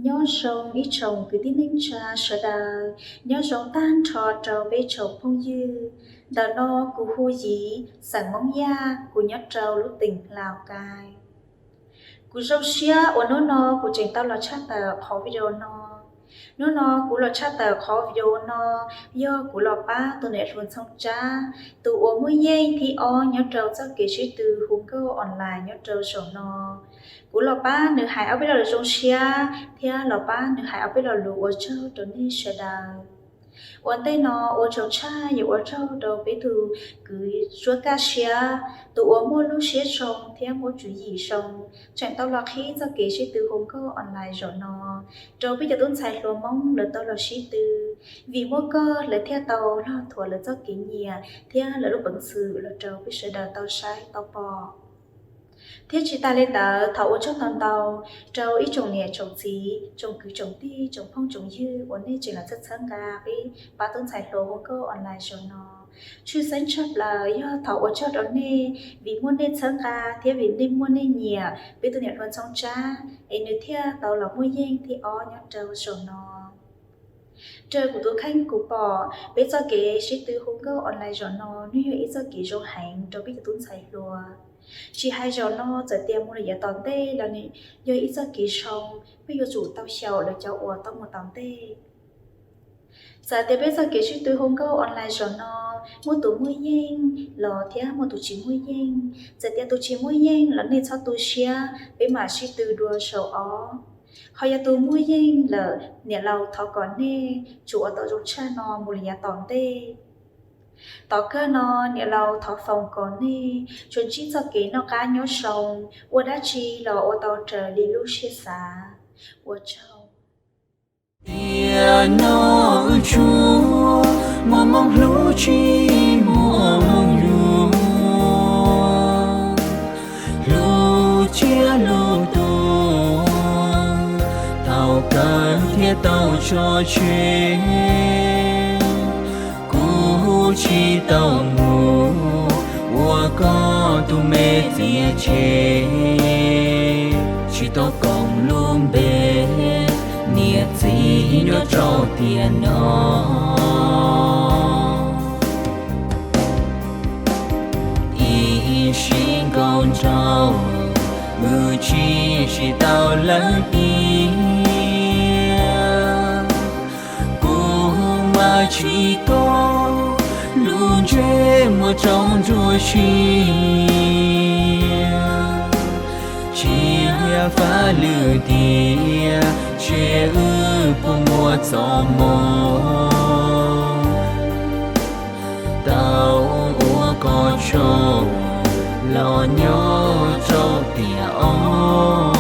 Nyob zoo ib tsoom kwv tij neej tsa sawv daws, nyob zoo tag nrho rau peb tsoom phooj ywg. Ntawm no kuv hu Yiv, xeem Hmoob Yaj, kuv nyob rau lub teem Laus Kais. Kuv zoo siab uas hnub no kuv tseem tau los tshaj tawm qhov video no. Hnub no kuv los tshaj tawm qhov video no yog kuv los pab tus niam hluas Ntxhoo Tsab, tus uas muaj yeej thib ob nyob rau txoj kev sib tw hu nkauj online nyob rau zaum no. Kuv los pab nws hais ob peb lo lus zoo siab thiab los pab nws hais ob peb lo lus ua tsaug rau nej sawv daws. Ua ntej no ua tsaug tshaj yuav ua tsaug rau peb tus kwv Suab Kaj Siab, tus uas muaj lub siab zoo thiab muaj tswv yim zoo, tseem tau los qhib txoj kev sib tw hu nkauj online zaum no rau peb cov tub ntxhais hluas Hmoob lawv tau los sib tw. Vim muaj koj lawv thiaj tau log thuam lawv txoj kev nyiam thiab lawv lub peev xwm los rau peb sawv daws tau saib tau pom. Thiab tsis tas li ntawd, thov ua tsaug ntau ntau rau ib tsoom niam tsoom txiv, tsoom kwv tsoom tij, tsoom phooj tsoom ywg uas nej tseem los txhawb txhawb nqa peb pab tub ntxhais hluas hu nkauj online zaum no. Tshwj xeeb tshaj plaws yog thov ua tsaug rau nej, vim muaj nej txhawb nqa thiab vim nej muaj nej nyiam peb tus niam hluas Ntxhoo Tsab es nws thiaj tau los muaj yeej thib ob nyob rau zaum no. Raws kuv tus kheej kuv pom, peb txoj kev sib tw hu nkauj online zaum no nws yog ib txoj kev zoo heev rau peb cov tub ntxhais hluas. Tsis hais zaum no, txawm tias mus lawm yav tom ntej los nws yog ib txoj kev zoo, peb yuav tsum tau xyaum lawv cov uas tau mus tom ntej. Txawm tias peb txoj kev sib tw hu nkauj online zaum no muaj tus muaj yeej los thiab muaj tus tsis muaj yeej. Txawm tias tus tsis muaj yeej los nej txhob tu siab, peb mam sib tw dua zaum ob. Ho yog tus muaj yeej lawm, niam laus thov kom nej tsum ua tau zoo tshaj no mus lawm yav tom ntej. Tom kawg no, niam laus thov foom kom nej tsuas ntsib txoj kev noj qab nyob zoo, ua dab tsi los ua tau raws li lub siab xav. Ua tsaug. Tiam no wb tsuas muaj Hmoob hlub tsis muaj Hmoob yug, hlub tsiab hlub tuag, thaum kawg thiaj tau tso tseg. Kuv tsis tau mus ua koj tus me txiav tsev, tsis tau koom lub npe niam txiv nyob rau tiam no. Ib sim nkaus nraud, wb tsis tsis tau lawm tiag. Kuv mas tsis koj lub ntsej muag tsaus ntuj sia, tsis yog faj lwm tiam sis wb puas muaj txoj moo tau ua koj tsaug los nyob rau tiam ob.